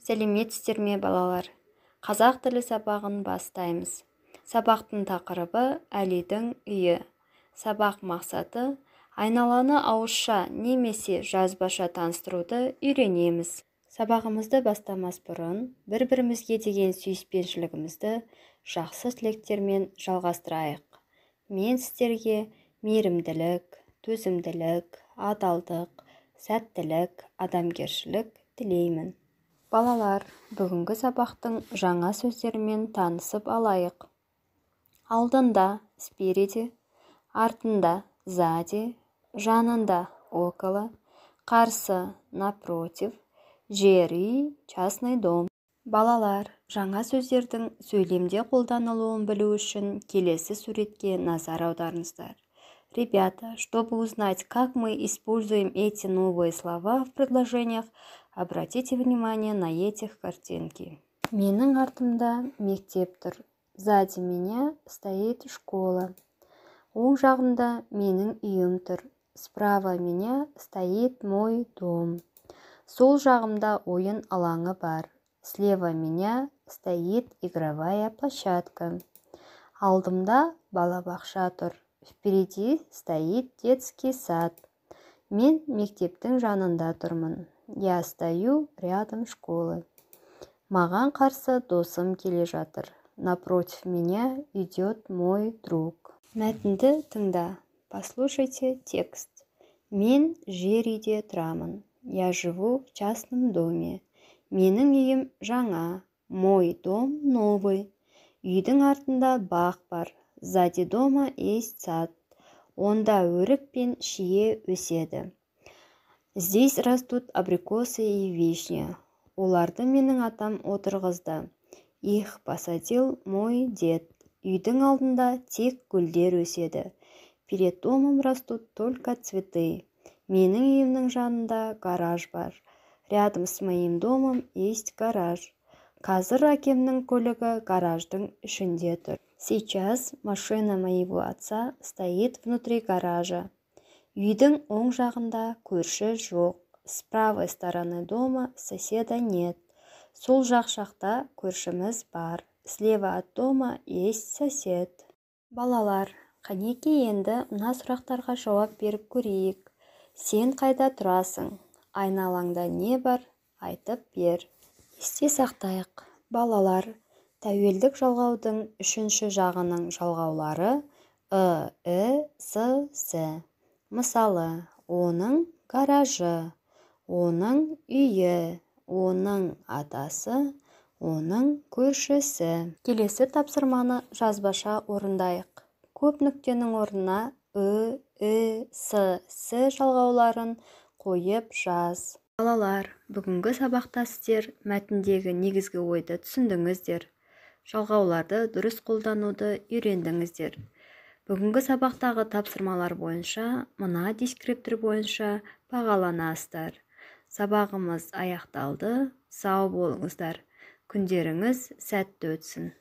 Сәлеметсіздер ме, балалар? Қазақ тілі сабағын бастаймыз. Сабақтың тақырыбы: Әлидің үйі. Сабақ мақсаты: айналаны ауызша немесе жазбаша таныстыруды үйренеміз. Сабағымызды бастамас бұрын бір-бірімізге деген сүйіспеншілігімізді жақсы тілектермен жалғастырайық. Мен сіздерге мейірімділік, төзімділік, адалдық, сәттілік, адамгершілік тілеймін. Балалар, бүгінгі сабақтың жаңа сөздерімен танысып алайық. Алдында — спереди, артында — сзади, жанында — около, қарсы — напротив, жер үй — частный дом. Балалар, жаңа сөздердің сөйлемде қолданылуын білу үшін келесі суретке назар аударыңыздар. Ребята, чтобы узнать, как мы используем эти новые слова в предложениях, обратите внимание на этих картинки. Менің артымда мектеп тұр. Сзади меня стоит школа. Оң жағымда менің үйім тұр. Справа меня стоит мой дом. Сол жағымда ойын алаңы бар. Слева меня стоит игровая площадка. Алдымда балабақша тұр. Впереди стоит детский сад. Мен мектептің жанында тұрмын. Я стою рядом школы. Маған қарсы досым келе жатыр. Напротив меня идет мой друг. Мәтінді тыңда. Послушайте текст. Мен жер үйде тұрамын. Я живу в частном доме. Менің үйім жаңа. Мой дом новый. Үйдің артында бақ бар. Сзади дома есть сад. Онда өрік пен шие өседі. Здесь растут абрикосы и вишня. Оларды менің атам отырғызды. Их посадил мой дед. Үйдің алдында тек гүлдер өседі. Перед домом растут только цветы. Менің үйімнің жанында гараж бар. Рядом с моим домом есть гараж. Қазір әкемнің көлігі гараждың ішінде тұр. Сейчас машина моего отца стоит внутри гаража. Үйдің оң жағында көрші жоқ. С правой стороны дома соседа нет. Сол жақ жақта көршіміз бар. Слева от дома есть сосед. Балалар, қанеки, енді мына сұрақтарға жауап беріп көрейік. Сен қайда тұрасың? Айналаңда не бар? Айтып бер. Есте сақтайық, балалар: тәуелдік жалғаудың үшінші жағының жалғаулары ы, і, с, сі. Мысалы, оның гаражы, оның үйі, оның атасы, оның көршісі. Келесі тапсырманы жазбаша орындайық. Көп нүктенің орнына ы, і, с, сі жалғауларын қойып жаз. Балалар, бүгінгі сабақта сіздер мәтіндегі негізгі ойды түсіндіңіздер, жалғауларды дұрыс қолдануды үйрендіңіздер. Бүгінгі сабақтағы тапсырмалар бойынша мына дескриптор бойынша бағаланасыздар. Сабағымыз аяқталды. Сау болыңыздар, күндеріңіз сәтті өтсін!